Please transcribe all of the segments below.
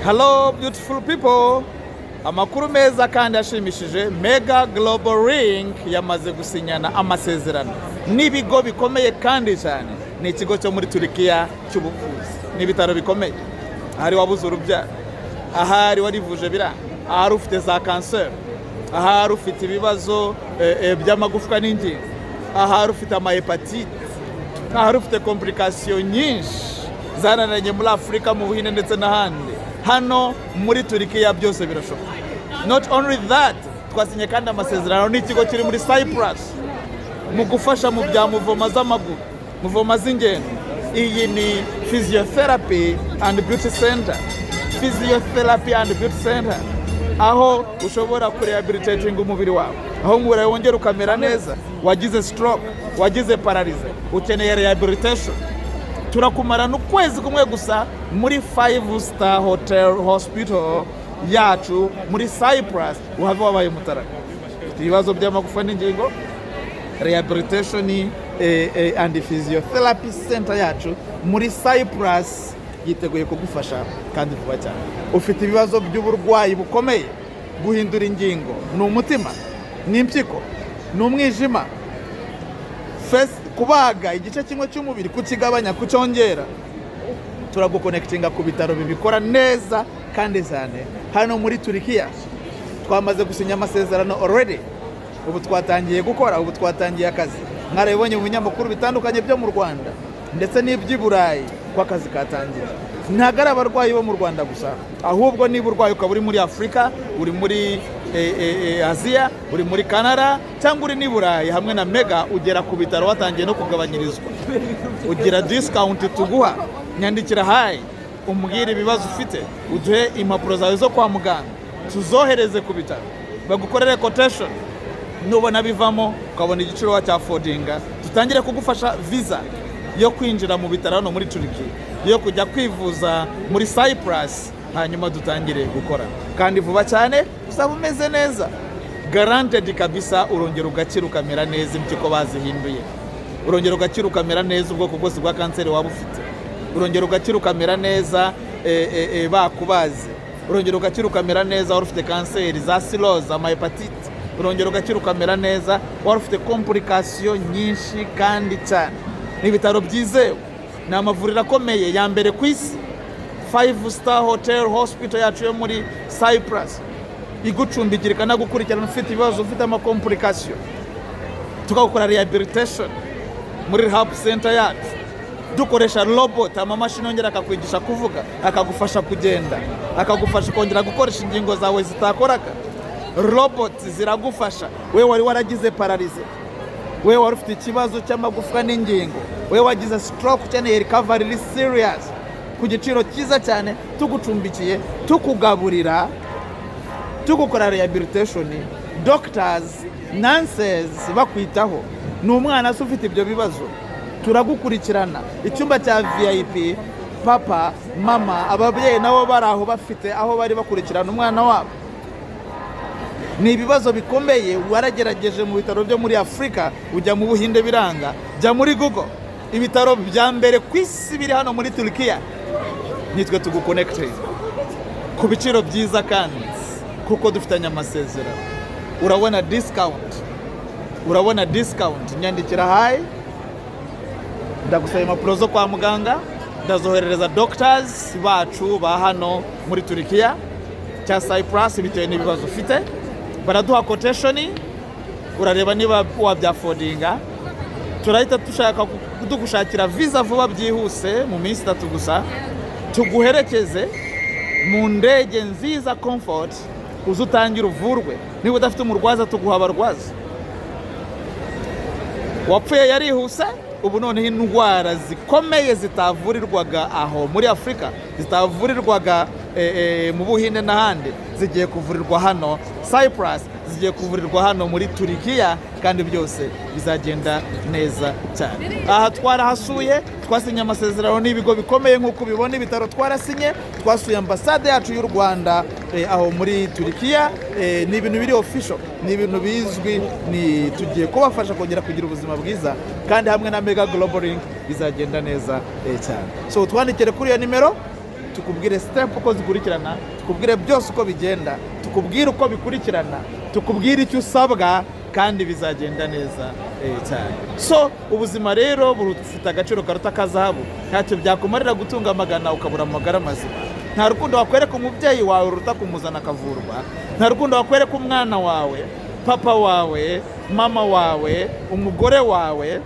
Hello, beautiful people. Amakuru meza kandi ashimishije: Mega Global Link yamaze gusinyana amasezerano n'ibigo bikomeye kandi cyane. Ni ikigo cyo muri Turikiya cy'ubuvuzi, ni ibitaro bikomeye. Ahari wabuze urubyaro, ahari warivuje biranga, ahari ufite za kanseri, ahari ufite ibibazo by'amagufwa n'ingingo, ahari ufite amahepatite, ahari ufite complications nyinshi zananiranye muri Afurika, mu Buhinde ndetse n'ahandi, hano muri Turikiya byose birashoboka. Not only that, twasinye kandi amasezerano n'ikigo kiri muri Cyprus mu gufasha mu bya mouvement z'amaguru, mouvement z'ingendo. Iyi ni physiotherapy and beauty center, physiotherapy and beauty center, aho ushobora kurehabilitating umubiri wawe, aho umubiri wawe wongera ukamera neza. Wagize stroke, wagize paralysie, ukeneye rehabilitation, turakumarana ukwezi kumwe gusa muri five star hotel hospital yacu muri Cyprus, uhave wabaye umutaraga. Ufite ibibazo by'amagufa n'ingingo, rehabilitation and physiotherapy center yacu muri Cyprus yiteguye kugufasha kandi vuba cyane. Ufite ibibazo by'uburwayi bukomeye, guhindura ingingo, ni umutima, ni impyiko, ni umwijima, kubaga igice kimwe cy'umubiri, kukigabanya, kucyongera, turaguconnectinga ku bitaro bibikora neza kandi cyane. Hano muri Turikiya twamaze gusinya amasezerano already, ubu twatangiye gukora, ubu twatangiye akazi. Mwarabibonye mu binyamakuru bitandukanye byo mu Rwanda ndetse n'iby'i Burayi ko akazi katangiye. Ntabwo ari abarwayi bo mu Rwanda gusa, ahubwo niba urwaye ukaba uri muri Afurika, uri muri Aziya, uri muri Canada cyangwa uri n'i Burayi, hamwe na Mega ugera ku bitaro watangiye no kugabanyirizwa, ugira discount tuguha. Nyandikira hi, umbwire ibibazo ufite, uduhe impapuro zawe zo kwa muganga, tuzohereze ku bitaro bagukorere quotation. Nubona bivamo, ukabona igiciro wacyaffordinga, dutangire kugufasha visa yo kwinjira mu bitaro hano muri Turiki, yo kujya kwivuza muri Cyprus, hanyuma dutangire gukora kandi vuba cyane. Uzaba umeze neza, guaranteed kabisa. Urongera ugakira ukamera neza impyiko bazihinduye, urongera ugakira ukamera neza ubwoko bwose bwa kanseri waba ufite, urongera ugakira ukamera neza bakubaze, urongera ugakira ukamera neza wari ufite kanseri za cirrhose, amahepatite, urongera ugakira ukamera neza wari ufite complications nyinshi kandi cyane. Ni ibitaro byizewe, ni amavuriro akomeye ya mbere ku isi. Five star hotel hospital yacu yo muri Cyprus igucumbikira, ikanagukurikirana ufite ibibazo, ufite amacomplications, tukagukora rehabilitation muri rehab center yacu dukoresha robot, amamashini yongera akakwigisha kuvuga, akagufasha kugenda, akagufasha kongera gukoresha ingingo zawe zitakoraga. Robot ziragufasha we wari waragize paralysie, we wari ufite ikibazo cy'amagufwa n'ingingo, we wagize stroke ukeneye recovery iri serious, ku giciro cyiza cyane, tugucumbikiye, tukugaburira, tugukora rehabilitation, doctors, nurses bakwitaho. Ni umwana se ufite ibyo bibazo, turagukurikirana. Icyumba cya VIP, papa, mama, ababyeyi nabo bari aho, bafite aho bari bakurikirana umwana wabo. Ni ibibazo bikomeye, waragerageje mu bitaro byo muri Afurika, ujya mu Buhinde biranga, jya muri Google, ibitaro bya mbere ku isi biri hano muri Turikiya, nitwe tuguconnecte ku biciro byiza kandi kuko dufitanye amasezerano, urabona discount, urabona discount. Nyandikira hi, ndagusaba impapuro zo kwa muganga, ndazoherereza doctors bacu ba hano muri Turikiya cya Cyprus, bitewe n'ibibazo ufite baraduha quotation, urareba niba wabyaffordinga, turahita dushaka tugushakira visa vuba byihuse mu minsi 3 gusa, tuguherekeze mu ndege nziza comfort, uze utangire uvurwe. Niba udafite umurwaza, tuguha abarwaza. Wapfuye yarihuse. Ubu noneho indwara zikomeye zitavurirwaga aho muri Afurika, zitavurirwaga mu Buhinde n'ahandi, zigiye kuvurirwa hano Cyprus, zigiye kuvurirwa hano muri Turikiya, kandi byose bizagenda neza cyane. Aha twarahasuye, twasinye amasezerano n'ibigo bikomeye nk'uko ubibona, ibitaro twarasinye, twasuye ambasade yacu y'u Rwanda aho muri Turikiya. Ni ibintu biri official, ni ibintu bizwi, ni tugiye kubafasha kongera kugira ubuzima bwiza, kandi hamwe na Mega Global Link bizagenda neza cyane. So twandikire kuri iyo nimero. Tukubwire step uko zikurikirana, tukubwire byose uko bigenda, tukubwire uko bikurikirana, tukubwire icyo usabwa, kandi bizagenda neza cyane. So ubuzima rero bufite agaciro karuta ka zahabu. Ntacyo byakumarira gutunga amagana ukabura amagara mazima. Nta rukundo wakwereka umubyeyi wawe ruruta kumuzana akavurwa. Nta rukundo wakwereka umwana wawe, papa wawe, mama wawe, umugore wawe,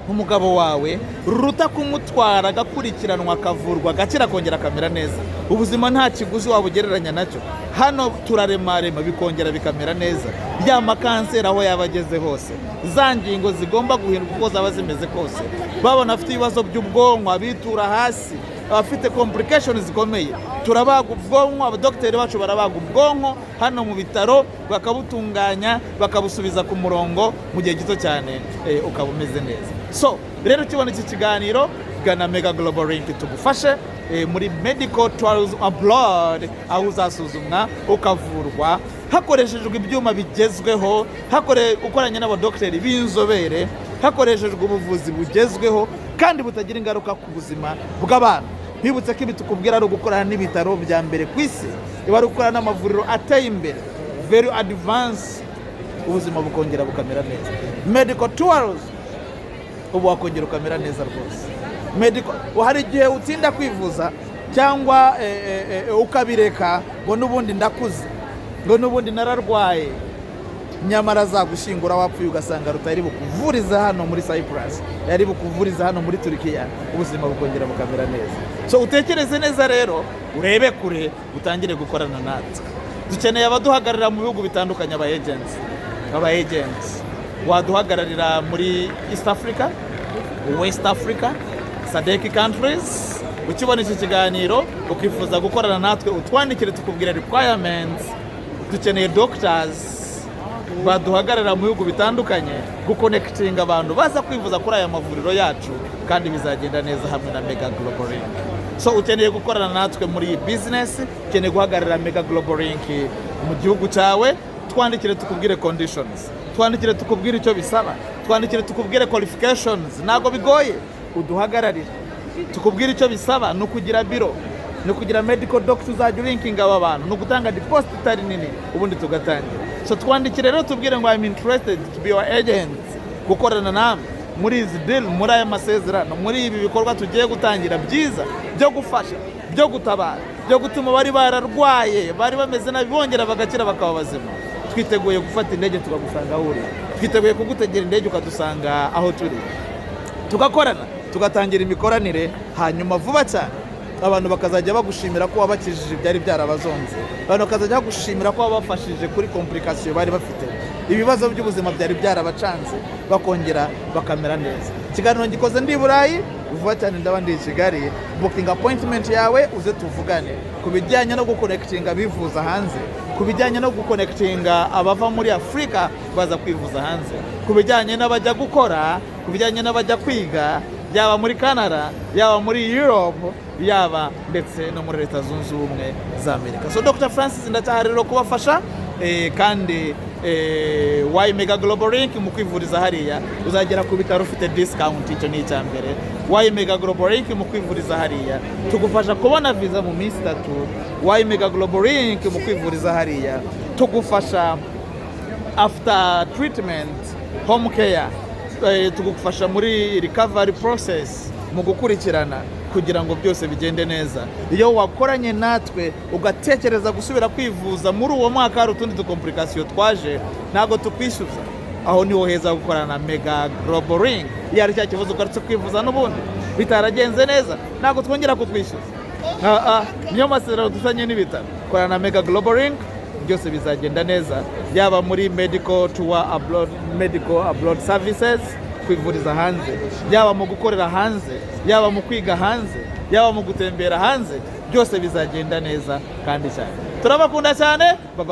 umugabo wawe, ruruta kumutwara agakurikiranwa, akavurwa, agakira, akongera akamera neza. Ubuzima nta kiguzi wabugereranya nacyo. Hano turaremarema bikongera bikamera neza. Ya makanseri aho yaba ageze hose, za ngingo zigomba guhinduka uko zaba zimeze kose, babona afite ibibazo by'ubwonko, abitura hasi, abafite complications zikomeye, turabaga ubwonko. Abadogiteri bacu barabaga ubwonko hano mu bitaro, bakabutunganya, bakabusubiza ku murongo mu gihe gito cyane, ukaba umeze neza. So rero ukibona iki kiganiro, gana Mega Global Link tugufashe muri medical tours abroad, aho uzasuzumwa ukavurwa hakoreshejwe ibyuma bigezweho, ukoranye n'abadogiteri b'inzobere, hakoreshejwe ubuvuzi bugezweho kandi butagira ingaruka ku buzima bw'abantu. Bibutse ko ibi tukubwira ari ugukorana n'ibitaro bya mbere ku isi, iba ari ugukorana n'amavuriro ateye imbere, very advanced, ubuzima bukongera bukamera neza. Medical tours, ubu wakongera ukamera neza rwose. Medical, hari igihe utinda kwivuza cyangwa ukabireka ngo n'ubundi ndakuze, ngo n'ubundi nararwaye, nyamara azagushyingura wapfuye, ugasanga rutari bukuvuriza hano muri Cyprus, yari bukuvuriza hano muri Turikiya, ubuzima bukongera bukamera neza. So utekereze neza rero, urebe kure, utangire gukorana natwe. Dukeneye abaduhagararira mu bihugu bitandukanye, aba agents waduhagararira muri East Africa, West Africa, SADC countries. Ukibona iki kiganiro ukifuza gukorana natwe, utwandikire tukubwira requirements. Dukeneye doctors baduhagararira mu bihugu bitandukanye, guconnectinga abantu baza kwivuza kuri aya mavuriro yacu, kandi bizagenda neza hamwe na Mega Global Link. So ukeneye gukorana natwe muri iyi business, ukeneye guhagararira Mega Global Link mu gihugu cyawe, twandikire tukubwire conditions, twandikire tukubwire icyo bisaba, twandikire tukubwire qualifications. Ntabwo bigoye, uduhagararire tukubwire icyo bisaba. Ni ukugira biro, ni ukugira medical doctor uzajya ulinkinga aba bantu, ni ugutanga deposit itari nini, ubundi tugatangira. So twandikire rero, tubwire ngo "I'm interested to be your agent", gukorana namwe muri izi deal, muri aya masezerano, muri ibi bikorwa tugiye gutangira byiza byo gufasha, byo gutabara, byo gutuma bari bararwaye, bari bameze nabi, bongera bagakira bakaba bazima. Twiteguye gufata indege tukagusanga aho uri, twiteguye kugutegera indege ukadusanga aho turi, tugakorana, tugatangira imikoranire, hanyuma vuba cyane abantu bakazajya bagushimira ko wabakijije ibyari byarabazonze, abantu bakazajya bagushimira ko wabafashije kuri complication bari bafite, ibibazo by'ubuzima byari byarabacanze, bakongera bakamera neza. Ikiganiro ngikoze ndi i Burayi, vuba cyane ndaba ndi i Kigali. Booking appointment yawe uze tuvugane ku bijyanye no guconnectinga abivuza hanze, ku bijyanye no guconnectinga abava muri Afurika baza kwivuza hanze, ku bijyanye n'abajya gukora, ku bijyanye n'abajya kwiga, yaba muri Canada, yaba muri Europe, yaba ndetse no muri Leta Zunze Ubumwe za Amerika. So Dr Francis ndacyahari rero kubafasha, kandi why Mega Global Link? Mu kwivuriza hariya uzagera ku bitaro ufite discount, icyo ni icya mbere. Why Mega Global Link? Mu kwivuriza hariya tugufasha kubona visa mu minsi 3. Why Mega Global Link? Mu kwivuriza hariya tugufasha after treatment home care, tugufasha muri recovery process, mu gukurikirana kugira ngo byose bigende neza. Iyo wakoranye natwe ugatekereza gusubira kwivuza muri uwo mwaka, hari utundi ducomplication twaje, ntabwo tukwishyuza. Aho niho heza gukorana na Mega Global Link. Iyo ari cya kibazo ugarutse kwivuza n'ubundi bitaragenze neza, ntabwo twongera kukwishyuza. Niyo masezerano dufitanye n'ibitaro. Korana na Mega Global Link, byose bizagenda neza, yaba muri medical tour abroad, medical abroad services, kwivuriza hanze, yaba mu gukorera hanze, yaba mu kwiga hanze, yaba mu gutembera hanze, byose bizagenda neza kandi cyane. Turabakunda cyane, bye bye.